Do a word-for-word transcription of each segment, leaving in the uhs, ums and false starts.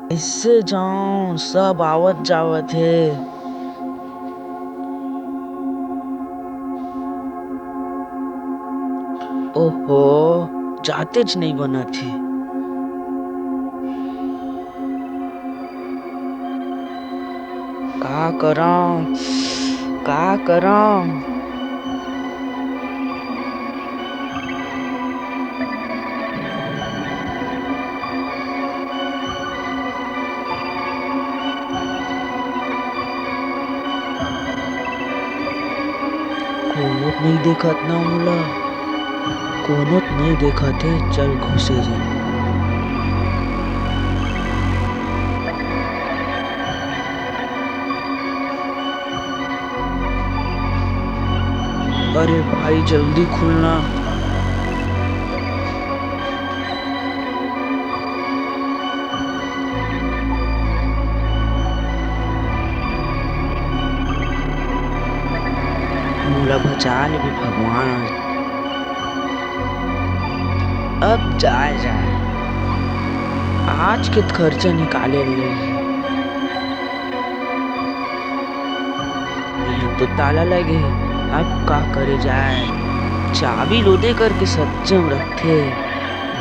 कइसे जाऊं, सब आवत जावत हे। ओहो, जातेच नइ बनत हे। का करंव, का करंव? कोनो नइ देखत ना मोला, कोनो नइ देखत हे, चल घुसे जाए। अरे भाई, जल्दी खुलना। मोला बचा लेबे भगवान। अब जाए जाए, आज के खर्चा निकाले ले। ये तो ताला लगे, अब का करे जाए? चाबी लोदे करके सज्जम रखथे,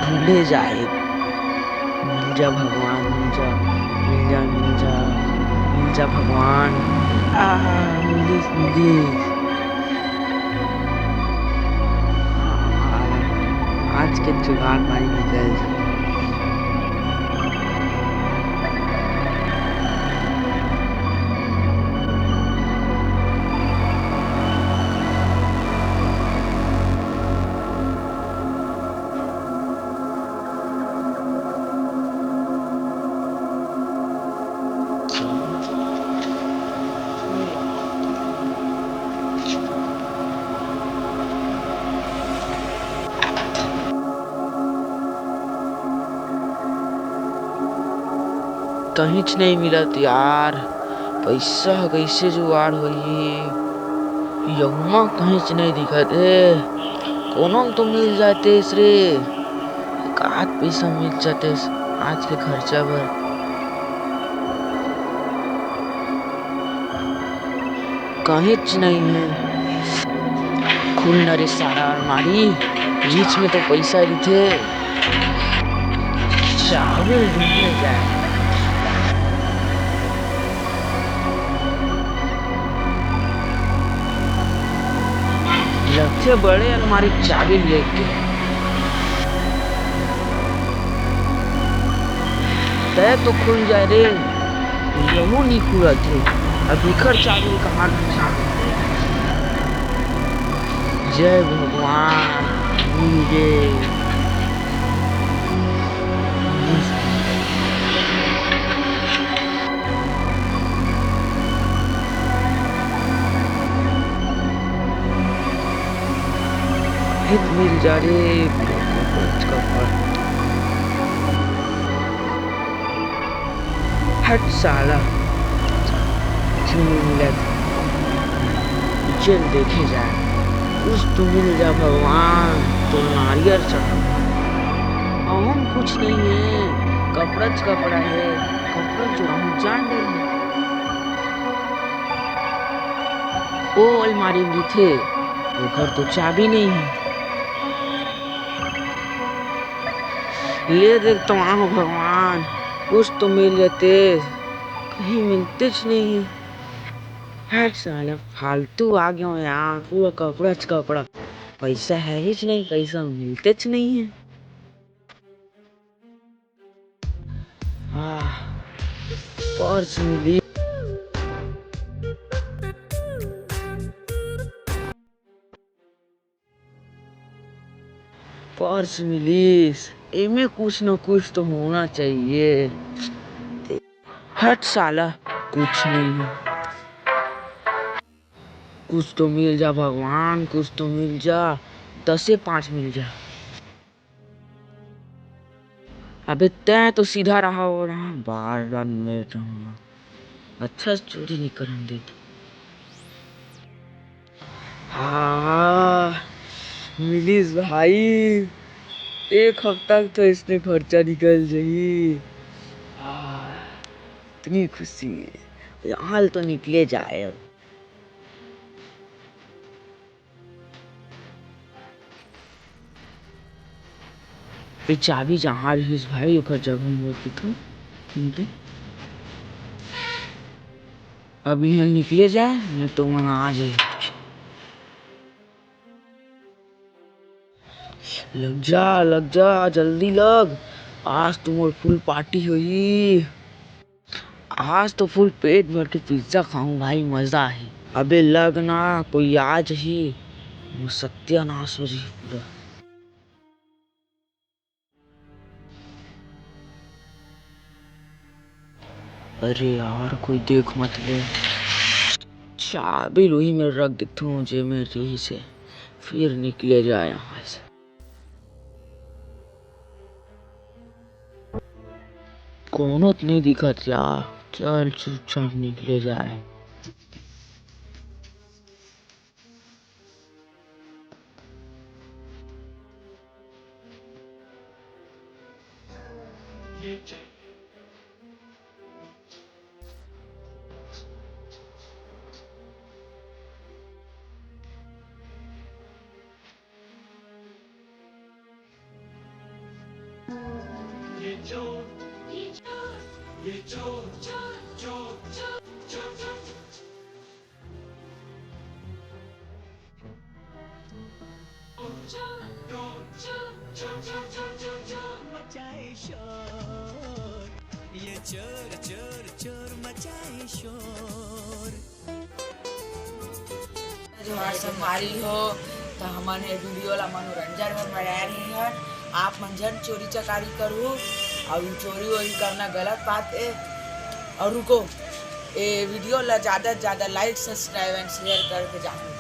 ढूंढे जाए। मिल जा भगवान, मिल जा, मिल जा, मिल जा, मिल जा भगवान। आ, मिलिस, मिलिस। आज के जुगाड़ पानी निकल जाए। कहींच नइ मिलत यार, पइसा ह कइसे जुगाड़ होही? यहुंवा कहींच नइ दिखत हे, कोनो म तो मिल जातेस रे, एकाध पइसा मिल जातेस आज के खर्चा बर। कहींच नइ हे। खुल न रे सारा अलमारी, बीच में तो पइसा रहिथे। चाबी ढूंढे जाए। लगथे बड़े अलमारी चाबी लेके। तय तो खुल जाए रे, यहू नी खुलत हे। अब इखर चाबी कहाँ रखा? जय भगवान, मिल गे। हित मिल जा रे, कपड़ा। हट साला, क्यों नहीं मिलत? चल देखे जाए, कुछ तो मिल जा भगवान, तो नारियल चढ़ा। अहम कुछ नहीं है, कपड़ा च कपड़ा है, कपड़ा चुराहूं जान डर। ओ अलमारी में थे, ओकर तो चाबी नहीं है। ले देख तो आहो भगवान, कुछ तो मिल जाते, कहीं मिलते च नहीं है। हर साला फालतू आ गया यार, पूरा कपड़ा च कपड़ा, पैसा है ही च नहीं, पैसा मिलते च नहीं है। आह, पर्स मिली। पर्स मिलीस, एमे कुछ न कुछ तो होना चाहिए। हट साला, कुछ नहीं है। कुछ तो मिल जा भगवान, कुछ तो मिल जा, दसे पाँच मिल जा। अबे तैं तो सीधा रहा हो रहा, बार बार मिल रहा। अच्छा चोरी नहीं करन देता। हाँ, मिलिस भाई, एक हफ्ता के तो इसने खर्चा निकल जाही। हाँ। इतनी खुशी है, यहाँ तो निकले जाए। ये चाबी जहाँ रहिस भाई, ओकर जगह में रख देथन। ठीक है? अब यहाँ निकले जाए, नहीं तो मन आ जाए। लग जा, लग जा, जल्दी लग। आज तो मोर full party होही। आज तो full पेट भर के pizza खाहूँ भाई, मजा आही। अबे लग ना, कोई आ जाही, मोर सत्यानाश हो जाही पूरा। अरे यार, कोई देख मत ले। चाबी ल उही में रख देथों, जे में रहिस हे, फिर निकले जाए यहाँ से। कोनो तो नहीं दिखत यार, चल चुपचाप निकले जाए। मचाए शोर, ये चोर, चोर, चोर मचाए शोर। जोहार संगवारी हो, त हमन ए video ला मनोरंजन बर बनाए रहे हन। आप मन झन चोरी चकारी करहू, अउ चोरी वोरी करना गलत बात ए। अउ रुको, ए video ला ज्यादा से ज्यादा like, subscribe and share करके जाहू।